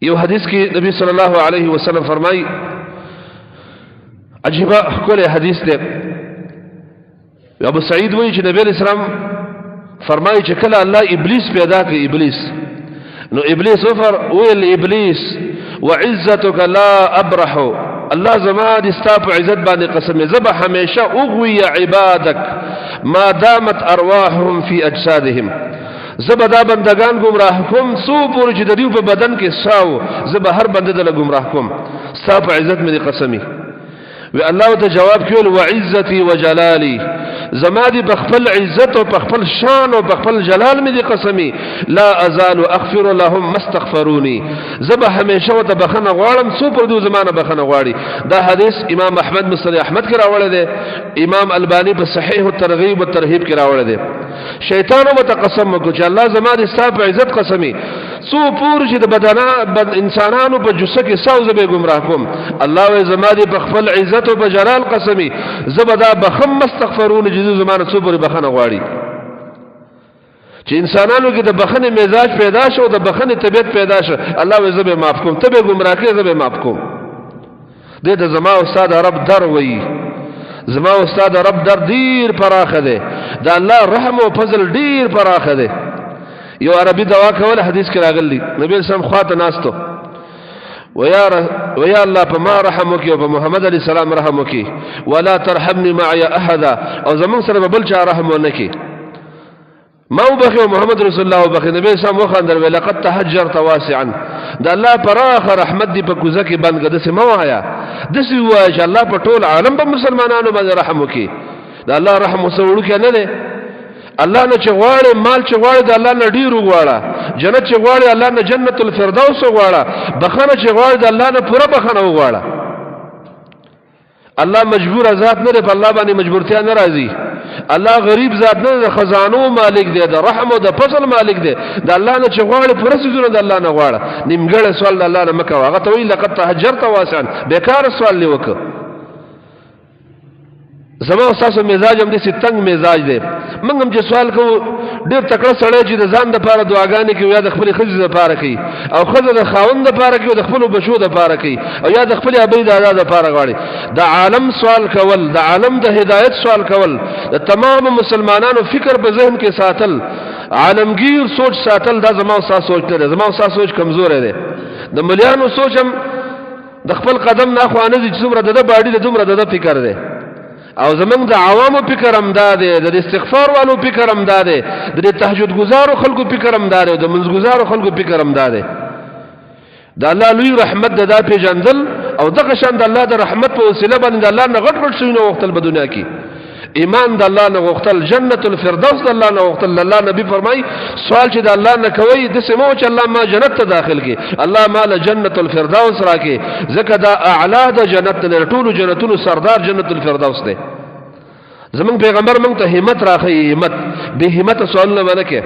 یو حدیث کې نبی صلی الله علیه وسلم فرمایي، عجیب ښکلی حدیث دی. ابو سعید وایي چې نبی علیہ السلام فرمایي چې کله الله ابلیس پیدا کړ، ابلیس نو ابلیس وفر ویل ابلیس وعزتك لا ابرح، الله زما د ستا په عزت باندې قسم، زه به همیشه اغوي عبادك ما دامت ارواحهم في اجسادهم، زه به دا بندگان گمراه کوم څو پورې چې د دوی په بدن کې ساو، زه به هر بنده دله گمراه کوم، ستا په عزت مې دې قسمي. وی الله ته جواب کول وعزتي وجلالي، زما دې په خپل عزت او په خپل شان او په خپل جلال مې دې قسمي، لا ازال اغفر لهم ما استغفروني، زه به همیشه ورته بخښنه غواړم څو پر دوی زما نه بخښنه غواړي. دا حدیث امام احمد مسند احمد کې راوړی دی، امام الباني په صحیح الترغیب والترهیب کې راوړی دی. شیطان هم ته قسم وکړ چې الله زما د ستا په عزت قسمي، څو پورې چې د بدنا بد انسانانو په جسه کې ساو زه به ګمراه کوم. الله وې زما دې په خپل عزت او په جلال قسمي، زه به دا بخم مستغفرون چې زما نه څو پورې بخنه غواړي. چې انسانانو کې د بخنې مزاج پیدا شو، د بخنې طبیعت پیدا شو، الله وې زه به معاف کوم، ته به ګمراه کې، زه به معاف کوم. دې ته زما استاد رب در وایي، زما استاد رب در ډیر پراخه دی، د الله رحم او فضل ډیر پراخه دی. یو عربي دوا کوله، حدیث کې راغلی، نبی اسلام خواته ناستو، ويا الله په ما رحم وکي او په محمد عليه السلام رحم وکي، ولا ترحمني معي احدا، او زمون سره بل چا رحم ونکي، ما وبخي محمد رسول الله وبخي. نبی سم وخندل، وی لقد تهجرت واسعا، د الله پراخ رحمت دی په کوزه کې بند کده، سم وایا د سی وای چې الله په ټول عالم په مسلمانانو باندې رحم وکي. د الله رحم وسوړو کې نه دی. الله نه چې غواړي مال چې غواړي د الله نه ډیر غواړه، جنت چې غواړي الله نه جنت الفردوس غواړه، بخنه چې غواړي د الله نه پوره بخنه وغواړه. الله مجبور ذات نه دی، په الله باندې مجبورتیا نه راځي. الله غریب ذات نه دی، خزانو مالک دی، د رحم او د فضل مالک دی. د الله نه چې غواړي پوره څیزونه د الله نه غواړه، نیمګړی سوال د الله نه مه کوه. هغه ته وایي لقد تهجرت واسعا، بېکاره سوال دې وکړ. زما او ستاسو مزاج هم داسې تنګ مزاج دی. موږ هم چې سوال کوو، ډېر تکړه سړی چې د ځان دپاره دعاګانې کوي، یا د خپلې ښځې دپاره کوي، او ښځه د خاوند دپاره کوي، او د خپلو بچو دپاره کوي، او یا د خپلې ابۍ دادا دپاره غواړي. د عالم سوال کول، د عالم د هدایت سوال کول، د تمام مسلمانانو فکر په ذهن کې ساتل، عالمگیر سوچ ساتل، دا زما او ستا سوچ نه دی. زما او ستا سوچ کمزوری دی. د ملیانو سوچ هم د خپل قدم نه خو نه دي، چې څومره د ده باډي ده دومره د ده فکر دی. او زمونږ د عوامو فکر هم دا دی، د استغفار والو فکر هم دا دی، د تهجد گزارو خلکو فکر هم دا دی، د منځ گزارو خلکو فکر هم دا دی. د الله لوی رحمت د دا پیژندل او دغه شان د الله د رحمت په وسیله باندې د الله نه غټ غټ شیونه غوښتل په دنیا کې، ایمان د الله نه غوښتل، جنت الفردوس د الله نه غوښتل. الله نبی فرمای سوال چې د الله نه کوي د سمو چې الله ما جنت ته داخل کی، الله ما له جنت الفردوس راکې، ځکه دا اعلی د جنت نه، ټولو جنتونو سردار جنت الفردوس دی. زمونږ پیغمبر مونږ ته همت راخی، همت به همت سوالونه باندې کې.